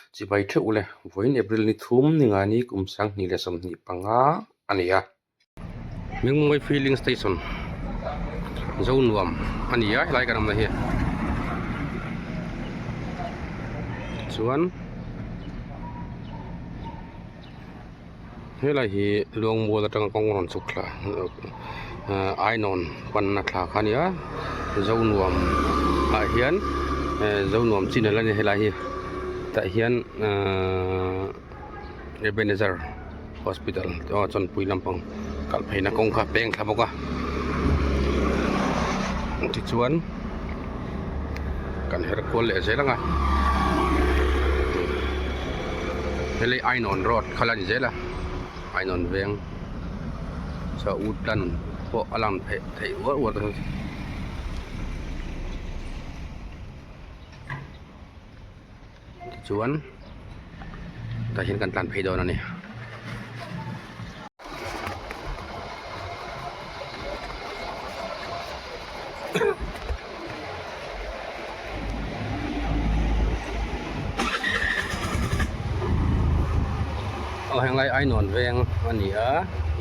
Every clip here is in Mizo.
Chibai theuh ule, vawiin April ni thum ni ngai ni kum 2025 a ni a. Mingmawi filling station Zonuam a ni a helai kan awmna hi chuan helai hi Luangmual atanga kawng rawn chhuk thla Ainawn panna thla kha a ni a Zonuam ah hian Zonuam chin a la ni helai hi tah hian ahh. Ebenezer hospital aw chawnpui lampang kalh pheina kawng kha a peng thla bawk a tichuan kan her kual leh zel ang a helai Ainawn road kha la ni zel a Ainawn veng chaw Woodland pawh a lang theih theih uar uar ta tichuan tah hian kan tlan phei dawn a ni. Aw heng lai Ainawn veng a ni a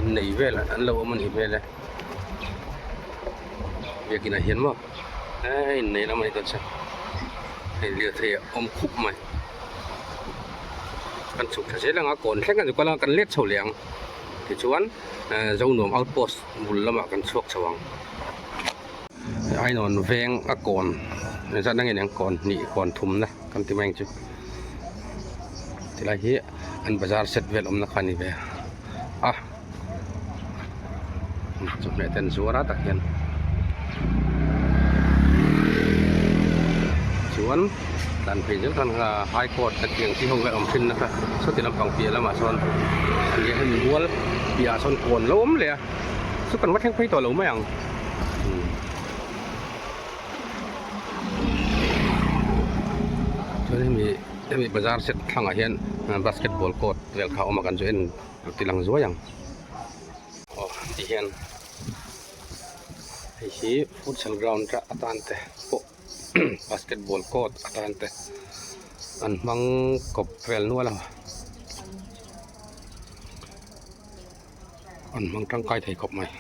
innei vel an lo awm a nih hmel e biakin ah hian maw. Hei innei lam a ni dawn che hei lirthei a awm khup mai kan chhuk thla zel ang a kawn thleng a ni kual a kan let chho leh ang tichuan Zonuam outpost bul lamah kan chhuak chho ang Ainawn veng a kawn engzat na nge niang kawn hnih kawn thum na kan ti mai ang chu tilai hi an bazar set vel awmna kha a ni ve a. Chawhmeh te an zuar a tah hian chuan tlan phei zel khan high court a tih ang chi ho vel awm thin nasa sawti lampang piah lamah sawn a nia hemi mual piahah sawn kawn lo awm leh a chu kan va thleng phei tawh lo mai ang. Chuan hemi hemi bazar set thlangah hian basketball court vel kha a awm a kan chu en. A ti lang zuai ang aw ti hian hei hi futsal ground atan te pawh basketball court atan te an hmang kawp vel nual a an hmang tangkai thei khawp mai.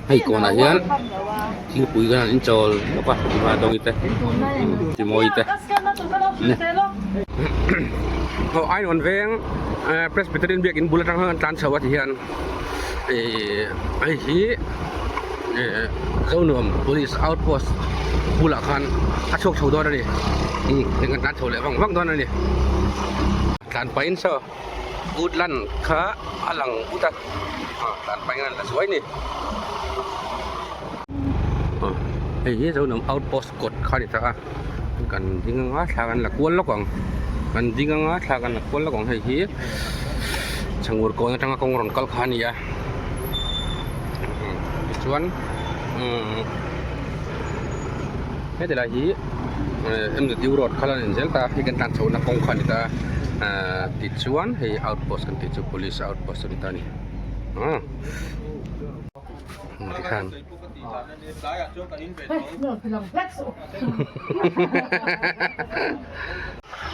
Hei kawnah hian thingpui kan han inchawl lawk a tiva dawngi te timawi te aw Ainawn veng Presbyterian biakin bul atang hian an tlan chho a ti hian ihh hei hi ihh Zonuam police outpost bulah khan a chhuak chho dawn a ni heng kan tlan chho leh vang vang dawn a ni tlan pahin saw. Woodland kha a lang ut a tlan pahin a la zuai a ni hei hi Zonuam outpost kawt kha a ni ta a kan ding anga thla kan la kual lawk ang kan ding anga thla kan la kual lawk ang hei hi Chhangur kawn atanga kawng rawn kal kha a ni a tichuan umm heti lai hi MW road kha la ni zel ta hei kan tlan chhohna kawng kha a ni ta ahh tichuan hei outpost kan tih chu police outpost a ni ta a ni aw tikhan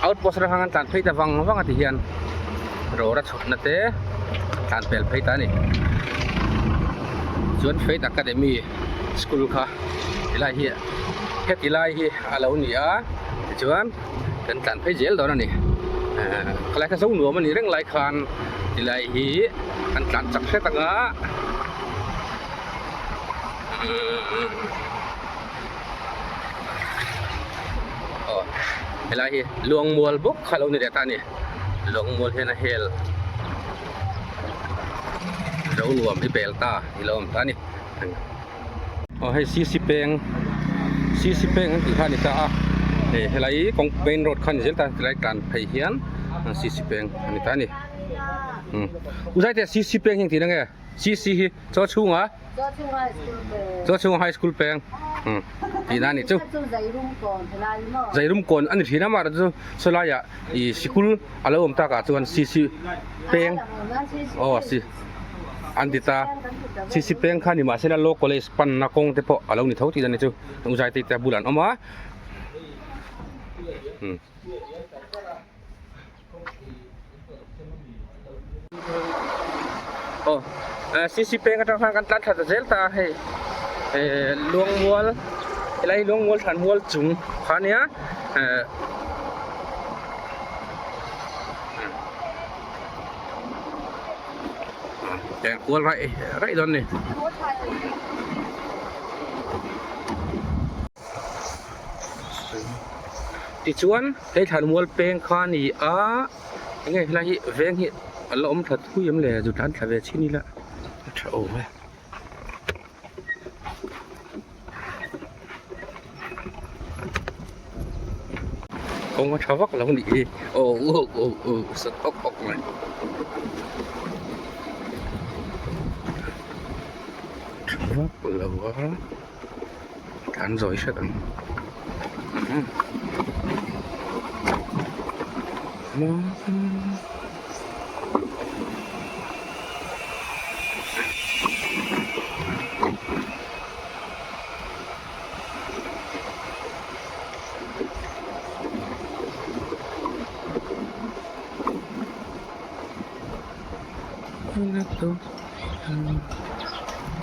outpost atang khan tlan phei ta vang vang a ti hian rawra chhutna te tlan pel phei ta a ni chuan faith academy school kha helai hi heti lai hi a lo ni a tichuan kan tlan phei zel dawn a ni ehh khalai kha zo nuam a nih reng lai khan tilai hi an tlan chak hret ang a aw helai hi luangmual bawk kha a lo ni leh ta a ni luangmual hian a hel zo nuam hi pel ta tih a lo awm ta a ni. Aw hei cc peng cc peng an tih kha a ni ta a hei helai kawng main road kha a ni zel ta tilai tlan phei hian cc peng a ni ta a ni u zai te cc peng hi engtin ange cc hi chaw chhunga chaw chhunga high school peng tihna a nih chu zairum kawn a ni thin a mahrawh chu sawlaiah ih sikul a lo awm takah chuan cc peng aw. an ti ta cc peng kha ni mahsela law college panna kawng te pawh a lo ni tho tih a ni chu uzai te te bulah an awm a umm. Aw cc peng atang khan kan tlan thla ta zel ta a hei eh luangmual helai hi luangmual thlan mual chung kha ania eh. Eng kual raih raih dawn a ni. Tichuan hei thlanmual peng kha a ni a enge helai hi veng hi a la awm tha thui em le zu tlan thla ve chhin ila a tha awm e. Kawng a tha vak lo nih hi aw aw aw aw sat awk awk mai. Tha vak lo a tlan zawi hret ang.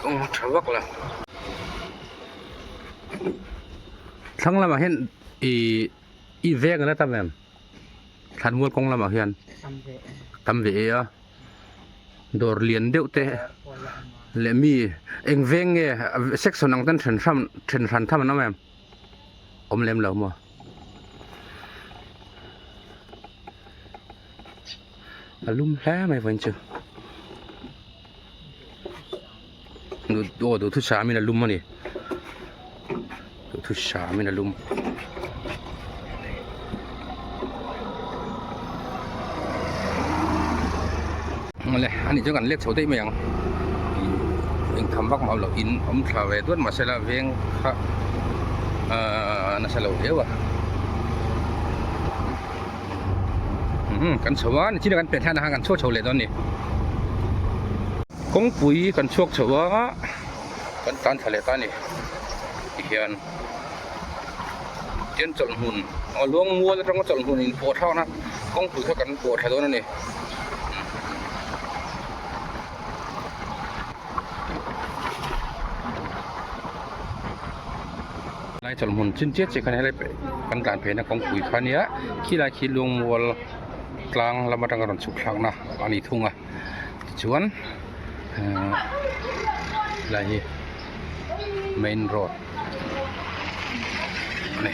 Kawng tha vak lo. Thlang lamah hian ih ih veng a la tam em? Thlanmual kawng lamah hian tam ve e a dawr lian deuh te leh mi eng veng nge section ang ten then hran then hran tham an awm em awm lem lo maw a lum hle mai vawiin chu aw duhthusam in a lum a ni duhthusam in a lum. Awle ani chuan kan let chho daih mai ang ih engtham vak mah loh in awm thla ve duat mahsela veng kha ahh nasa lo viau a umm kan chho a nichina kan pian thlan ah khan kan chhuak chho leh dawn a ni. Kawngpui kan chhuak chho a kan tan thla leh ta a ni tihian tian chawlh hmun aw luangmual atanga chawlh hmun in pawh thlakna kawngpui kha kan pawh thla dawn a ni. Lai chawlh hmun chin chiah chiah khan helai kan tlan phei na kawngpui kha a nia khilai khi luangmual tlang lam atanga rawn chhuk thlakna a ni thung a. Tichuan ehh helai hi main road a ni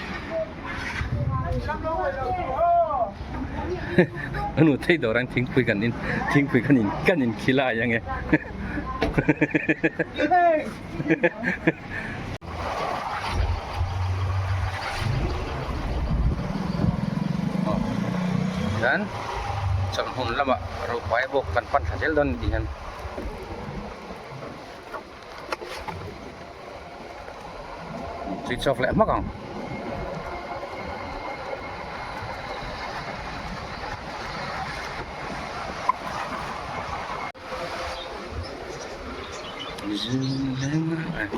a nu thei dawr ang thingpui kan in thingpui kan in kan in khilai ange. Hian chawlhhmun lamah ropui bawk kan pan thla zel dawn a ni tih hian. Switch off leh hmak ang.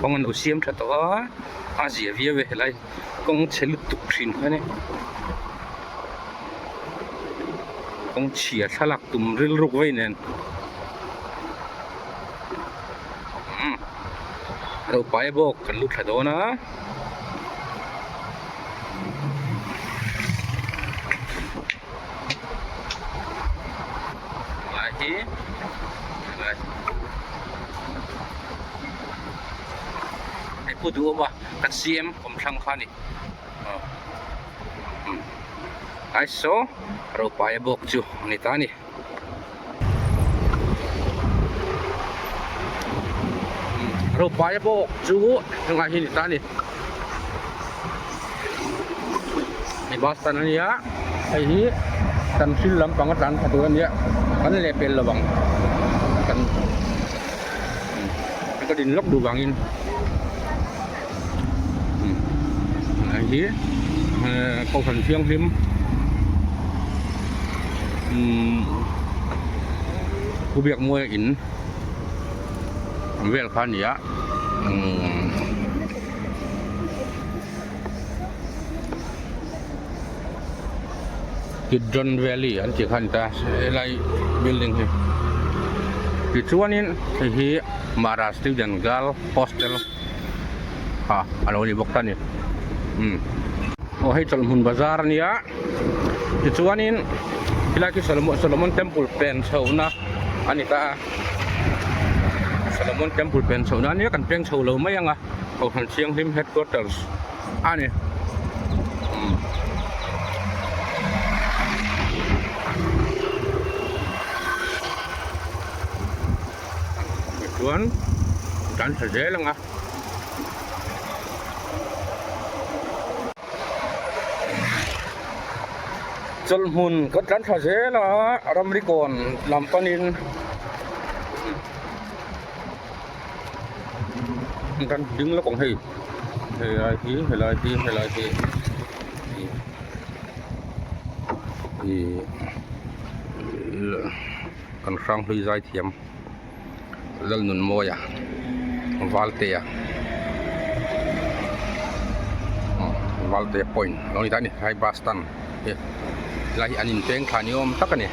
Kawng an lo siam tha tawh a a zia viau e helai kawng chhe lutuk thin kha ni kawng chhia thlalak tum rilruk vei nen umm lo pai bawk kan lut thla dawn a. Lai hi lai hei pu duh awm a kan CM awm thlang kha a ni aw umm ai saw ropaia bawk chu a ni ta a ni. Ropaia bawk chu hengah hi a ni ta a ni. Hei bus stand a nia hei hi kan thil lampang a tlan thla tur a nia kan leh pel lo ang kan ka din lawk duh vangin hei hi kohhran thianghlim umm pu biakmuaia in. vel kha a ni a umm. Kidron Valley an tih kha a ni ta helai building hi tichuanin hei hi Mara student girl hostel ah a lo ni bawk ta a ni umm aw hei chawlhhmun bazar a nia tichuanin helai khi Solomon temple pen chhohna a ni ta a Solomon temple pen chhohna a nia kan peng chho lo mai ang a Kohhran Thianghlim headquarters. A ni. Umm. Tichuan kan tha zel ang a. Chawlhhmun kan tlan tha zel a, ramri kawn lam panin. Kan ding lawk ang hei helai hi helai hi helai hi ih kan hrang hlui zai thiam Lalnunmawia Valtea Valtea point a lo ni ta a ni helai bus stand hi helai hi an inpeng thla ni awm tak a ni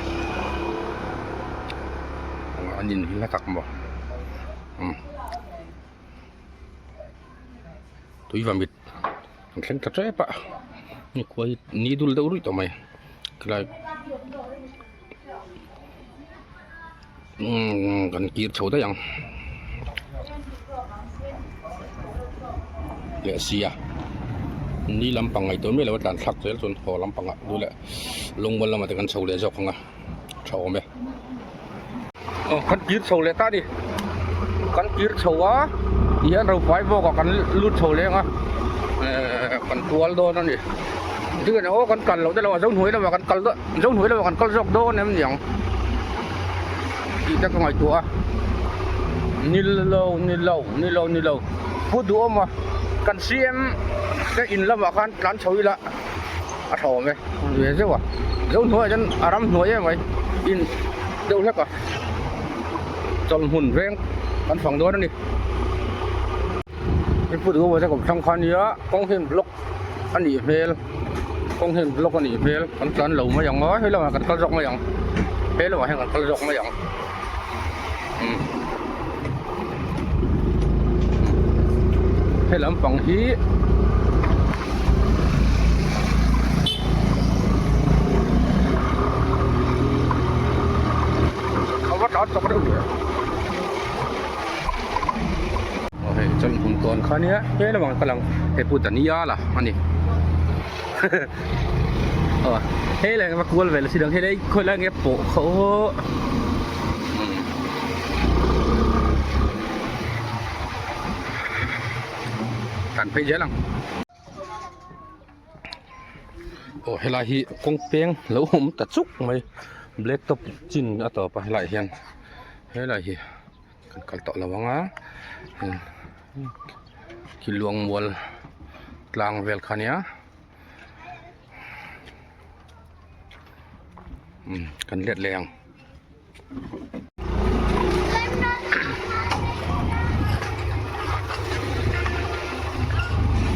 an in hi hla tak maw. Umm tui vamit an thleng ta tep a ni khua hi ni dul deuh ruih tawh mai khilai umm kan kir chho daih ang leh sia ni lampang ngaihtuah miah lo a tlan thlak zel chuan haw lampang ah duh leh lungmual lamah te kan chho leh zawk ang a tha awm e. Aw kan kir chho leh ta a ni kan kir chho a ti hian ropui bawk ah kan lut chho leng a ehh kan kual dawn a ni tinge aw kan kal loh te lo a zohnuai lamah kan kal dawn zohnuai lamah kan kal zawk dawn em niang tih te ka ngaihtuah a ni lo ni lo ni lo ni lo pu duhawm a kan CM te in lamah khan tlan chho ila. A tha awm e ve zeuh a zo hnuaiah chuan a ram hnuai em mai in deuh hlek a chawlhhmun veng kan fang dawn a ni hei put duh te kawm thlang kha ania kawng hian block a nih hmel kawng hian block a nih hmel kan tlan lo mai ang a hei lamah kan kal zawk mai ang he lamah hian kan kal zawk mai ang umm he lampang hi a va tlan chak reuh ve aw hei chawlhhmun tawn kha nia he lamah kan kal ang hei pawh Dania la a ni. Aw hei leh va kual vel si dang hei lai khawi lai nge pawh kha aw kan phei zel ang aw helai hi kawng peng lo awm ta chuk mai black top chin a tawp a helai hian helai hi kan kal tawh lo ang a khi luang mual tlang vel kha nia umm kan let leh ang.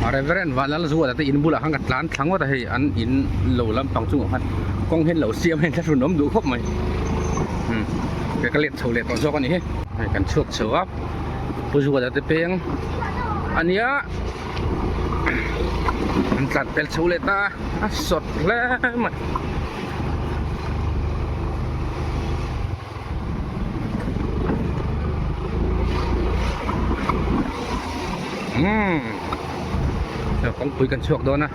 A Reverend Vanlalzuala te in bulah khan ka tlan thla ngawt a hei an in lo lampang chungah khan kawng hian lo siam a inthlahrun awm duh khawp mai umm ka let chho leh tawh zawk a ni hi hei kan chhuak chho a. Pu Zuala te peng a nia an tlan pel chho leh ta a sawt hle mai. Umm kawngpui kan chhuak dawn a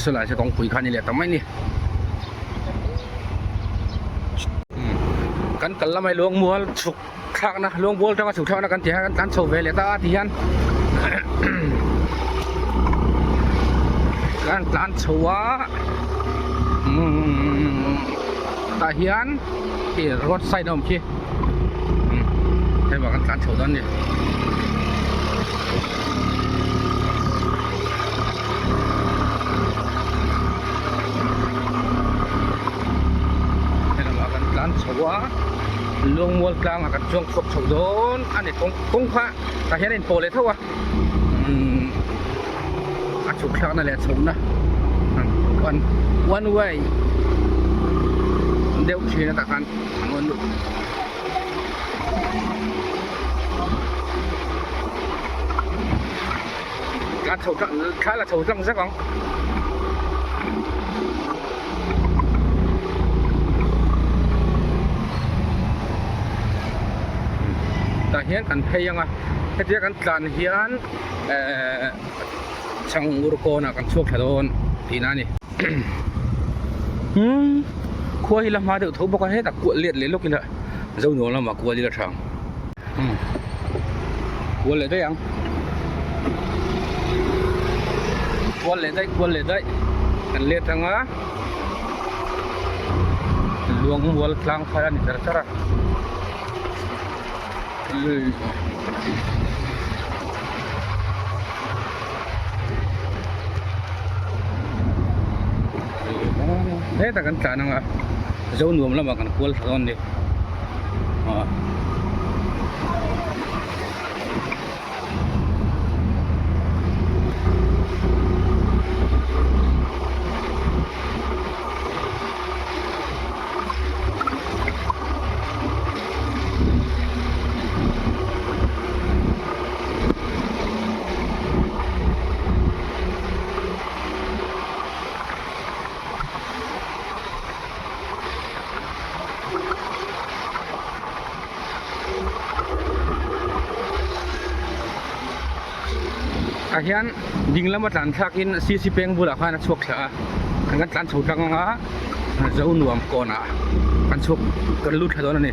sawlai saw kawngpui kha a ni leh ta mai a ni. Kan kal lamah luangmual chhuk thlakna luangmual atanga chhuk thlakna kan tih hian kan tlan chho ve leh ta a ti hian kan tlan chho a umm tah hian khi road side a awm khi umm hei vang kan tlan chho dawn a ni. Helamah kan tlan chho a. Luangmual tlangah kan chuang chhuak chho dawn a ni kawng kawng kha tah hian a inpawh leh tho a umm a chhuk thlakna leh a chhohna one one way deuh thin a tah khan a chho tlang thla la chho tlang zek ang. Tah hian kan phei ang a hetia kan tlan hian ehh chhangur kawnah kan chhuak thla dawn tihna a ni umm khua hi la hma deuh tho bawk a hetah kuah let leh lawk ila Zonuam lamah kual ila tha ang umm kual leh daih ang kual leh daih kual leh daih kan let ang a luang mual tlang phai a ni char char a hetah kan tlan ang a Zonuam lamah kan kual thla dawn a ni. Tah hian ding lama tlan thlak in cc peng bulah khan a chhuak thla a kan kan tlan chho tlang ang a zo nuam kawnah kan chhuak kan lut thla dawn a ni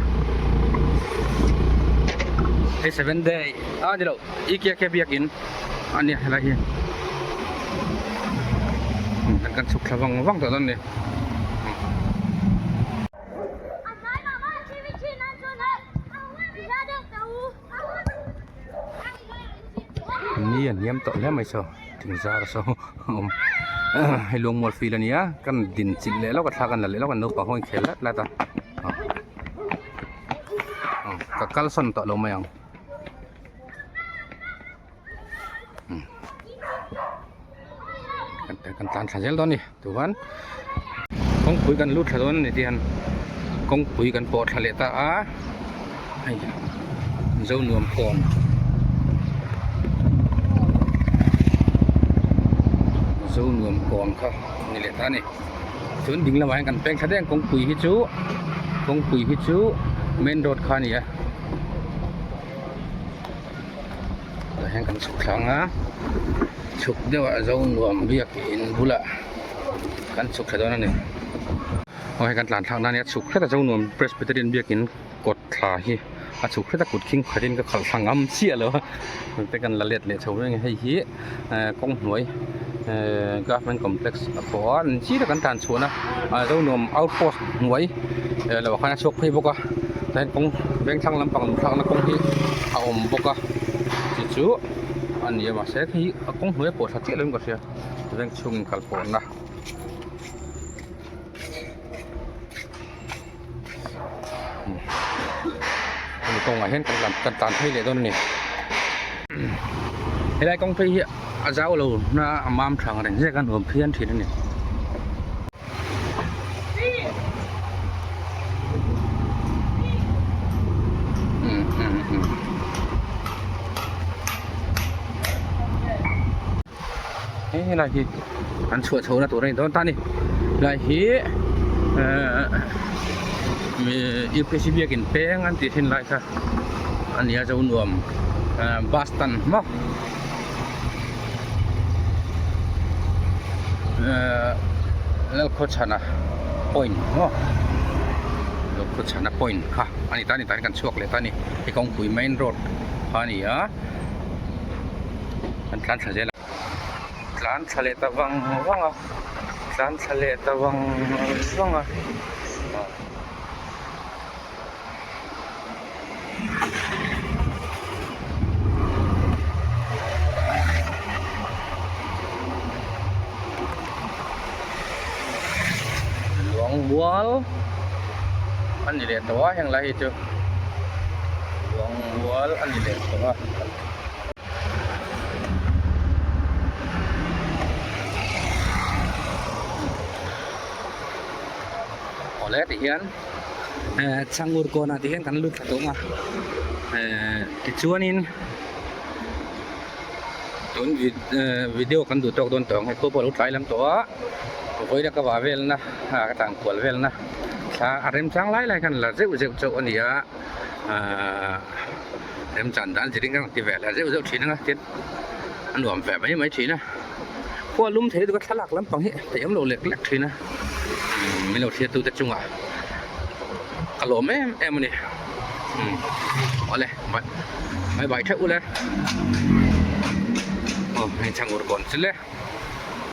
hei seven day a ni lo e k k biakin a nia helai hi kan kan chhuk thla vang vang tawh dawn a ni. Ni a hniam tawh hle mai saw thing zar saw a awm hei luangmual field a ni a kan din chilh leh lawk a thla kan la leh lawk a naupang ho in khel lat lat a ka kal sawn tawh lo mai ang. Kan tlan thla zel dawn a ni tichuan kawngpui kan lut thla dawn a ni tihian kawngpui kan pawh thla leh ta a hei Zonuam kawn Zonuam kawn kha a ni leh ta a ni chuan ding lamah hian kan peng thla daih ang kawngpui hi chu kawngpui hi chu main road kha a ni a. Tah hian kan chhuk thlang a chhuk deuh ah zo nuam biak in bulah kan chhuk thla dawn a ni aw hei kan tlan thlak nan hi a chhuk hret a zo nuam presbyterian biak in kawt thla hi a chhuk hret a kut khing khat in ka khalh thla ngam chiah lo a te kan la let leh chho reng a hei hi eh kawng hnuai eh government complex a pawh a an chi tak an tlan chhuah na ah zo nuam outpost hnuai eh lo ah khan a chhuak phei bawk a tah hian kawng vengthlang lampang luh thlakna kawng hi a awm bawk a chu chu a ni a mahse hei a kawng hnuai a pawh tha chiah lo in ka hria veng chhung in kal pawh na. Hemi kawngah hian kan tlan kan tlan phei leh dawn a ni helai kawng phei hi a zau lo na a mam tha ang reng zek a nuam phian thin a ni. He helai hi an chhuah chho na tur a ni dawn ta a ni helai hi ehh upc biakin peng an tih thin lai kha a ni a zo nuam ehh bus stand maw ehh Lalkhawchhana point maw Lalkhawchhana point kha a ni ta a ni tah hian kan chhuak leh ta a ni hei kawngpui main road kha a ni a. An tlan thla zel a tlan thla leh ta vang vang a tlan thla leh ta vang vang a luang mual a ni leh tawh a heng lai hi chu. Lammual a ni leh tawh a. Awle ti hian eh Chhangur kawnah ti hian kan lut thla tawh ang a eh tichuanin tun eh video kan duh tawk dawn tawh ang hei khua pawh a lo tlai lam tawh a vawiina ka vah velna ah ka tlan kual velna thla a remchang lai lai khan la zeuh zeuh chauh a ni a ahh remchan dan zirin ka rawn ti ve leh zeuh zeuh thin ang a tin a nuam ve mai mai thin a khua lum thei lutuk a thlalak lampang hi theih awm lo lek lek thin a min lo hriat tute chungah ka lawm em em a ni umm awle bye bye theuh ule aw hei chhangur kawn chu le.